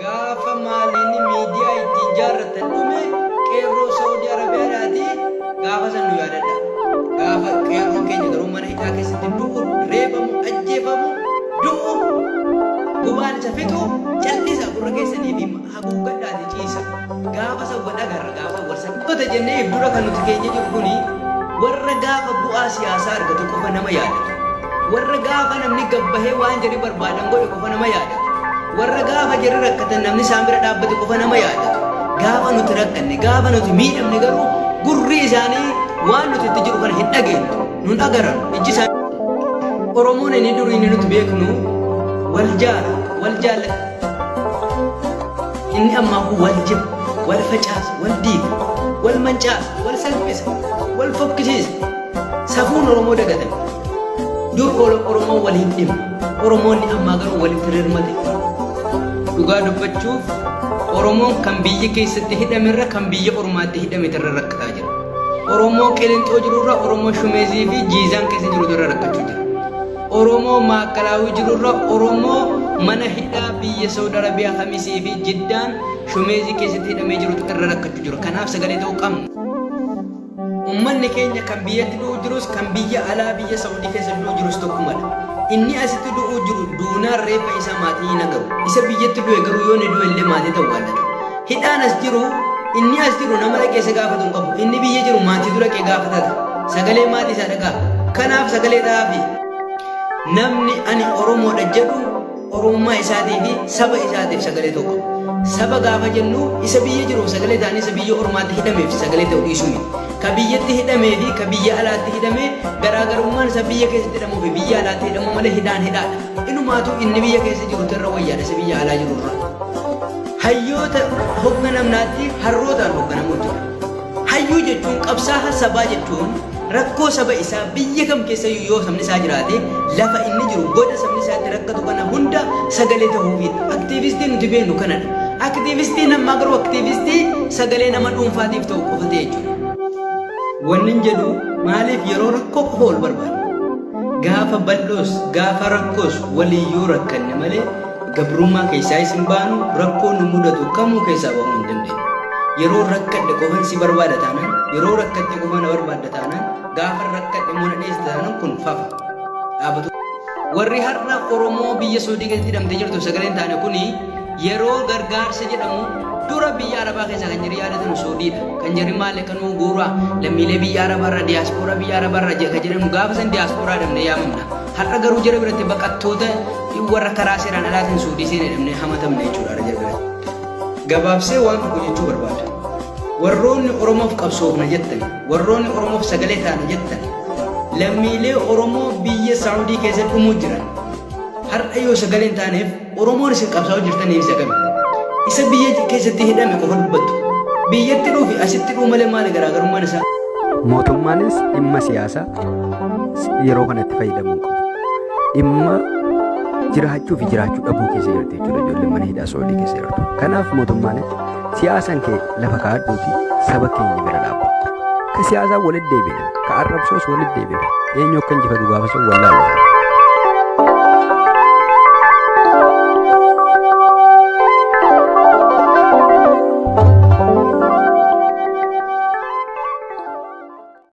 Gaafa maallaqni miidiyaa ittiin jaarratan dhume, qeerroo Saawudii Arabiyaadhaati gaafa san nu yaadadha. Gaafa qeerroon keenya garuu mana hidhaa keessatti du'u, reebamu, ajjeefamu, du'u, gubaan isa fixu, callisa gurra keessanii fi haguuggadhaati ciisa. Gaafa san wal agarra, gaafa wal san. Jennee if dura kan nuti keenya jiru kuni warra gaafa bu'aa siyaasaa argatu qofa nama yaadatu. Warra gaafa namni gabbahee waan jedhi barbaadan godhe qofa nama yaadatu. Warra gaafa jarri rakkatan namni isaan bira dhaabbate qofa nama yaadatu. Gaafa nuti rakkanne, gaafa nuti miidhamne garuu gurri isaanii waan nuti itti jiru kana hin dhageenyu. Nun agaran ijji isaanii. Oromoon inni durii inni nuti beeknu wal jaara, wal jaallata. Inni ammaa kun wal jibba, wal facaasa, wal diiga, wal mancaasa, wal salphisa, wal fokkisiisa. Safuun Oromoo dagatame. Dur Oromoon waliin dhimma. Oromoonni ammaa garuu walitti rirmate. Dhugaa dubbachuuf, Oromoon kan biyya keessatti hidhamerra kan biyya ormaatti hidhame irra rakkataa jira. Oromoo Qilinxoo jirurra Oromoo Shumeezii fi Jiizaan keessa jirutu irra rakkachuu jira. Oromoo Maakalaawii jirurra Oromoo mana hidhaa biyya Saudi Arabiyaa Kamisii fi Jiddaan Shumeezii keessatti hidhamee jirutu irra rakkachuu jira. Kanaaf sagalee ta'uu qabna. Uummanni keenya kan biyyatti du'uu jirus, kan biyya alaa biyya Saudii keessa du'uu jirus tokkumadha. Inni asitti du'uu jiru duunaan reeffa isaa maatii hin agaru. Isa biyyatti du'e garuu yoo inni du'e illee maatii awwaallata. Hidhaan as jiru, inni as jiru nama dhaqee isa gaafatu hin qabu. Inni biyya jiru maatiitu dhaqee gaafatata. Sagalee maatii isaa dhaga'a. Kanaaf sagalee ta'aafi. Namni ani Oromoodha jedhu Oromummaa isaatii fi saba isaatiif sagalee ta'uu qaba. Saba gaafa jennu, isa biyya jiruuf sagalee ta'anii isa biyya ormaatti hidhameef sagalee ta'uu dhiisuu miti. Ka biyyatti hidhamee fi ka biyya alaatti hidhame garaagarummaan isa biyya keessatti hidhamuu fi biyya alaatti hidhamuu malee hidhaan hidhaadha. Inumaatu inni biyya keessa jiru irra wayyaadha isa biyya alaa jiru irra. Hayyoota hoogganamnaatti harrootaan hoogganamuu jira. Hayyuu jechuun, qabsaa'a sabaa jechuun, rakkoo saba isaa biyya kam keessayyuu yoo sabni isaa jiraate, lafa inni jiru, goda sabni isaatti rakkatu kana hunda sagalee ta'uufidha. Aktiivistiin nuti beeknu kanadha. Aktiivistiin ammaa garuu aktiivistii sagalee nama dhuunfaatiif ta'u qofa ta'e jechuudha. Wanni hin jedhu, maaliif yeroo rakkoo qofa wal barbaada? Gaafa bal'oos gaafa rakkoos waliyyuu rakkanne malee gabrummaa keessaa isin baanu, rakkoo nu mudatu kamuu keessaa bahuu hin dandeenyu. Yeroo rakkadhe qofan si barbaada taanaan, yeroo rakkatte qofa na barbaadda taanaan, gaafa rakkadhe immoo na dheessita taanaan, kun fafa. Dhaabatu. Warri har'a Oromoo biyya Saudii keessatti hidhamtee jirtu sagaleen taane kuni, yeroo gargaarsa jedhamu dura biyya Arabaa keessaa kan jiru yaadatan Saudiidha. Kan jarri maallaqa nuu guuraa, lammiilee biyya Arabaarraa, diyaaspooraa biyya Arabaarraa kan jedhamu, gaafa san diyaaspooraa dhabnee yaamamna. Har'a garuu jara biratti baqattoota warra karaa seeraan alaatiin Suudii seenee dhabnee hamatamne jechuudha jara biratti. Gabaabsee waan tokko jechuu barbaada. Warroonni Oromoof qabsoofna jettan, warroonni Oromoof sagalee taana jettan, lammiilee Oromoo biyya Saawudii keessa dhumuu jiran har'a yoo sagalee hin taaneef, Oromoon isin qabsaa'uu jirtaniif isa kami? Isa biyya keessatti hidhame qofa dubbattu. Biyyatti dhuufi asitti dhuu malee maali garaagarummaan isaa? Mootummaanis dhimma siyaasaa yeroo kanatti fayyadamuu qabu. Dhimma jiraachuu fi jiraachuu dhabuu keessa jirti jechuudha ijoolleen mana hidhaa Saudii keessa jirtu. Kanaaf mootummaanis siyaasaan kee lafa kaa'adhuuti saba keenya bira dhaabbatu. Ka siyaasaa walitti deebina, ka arrabsoos walitti deebina. Eenyu akka injifatu gaafa sun wallaala.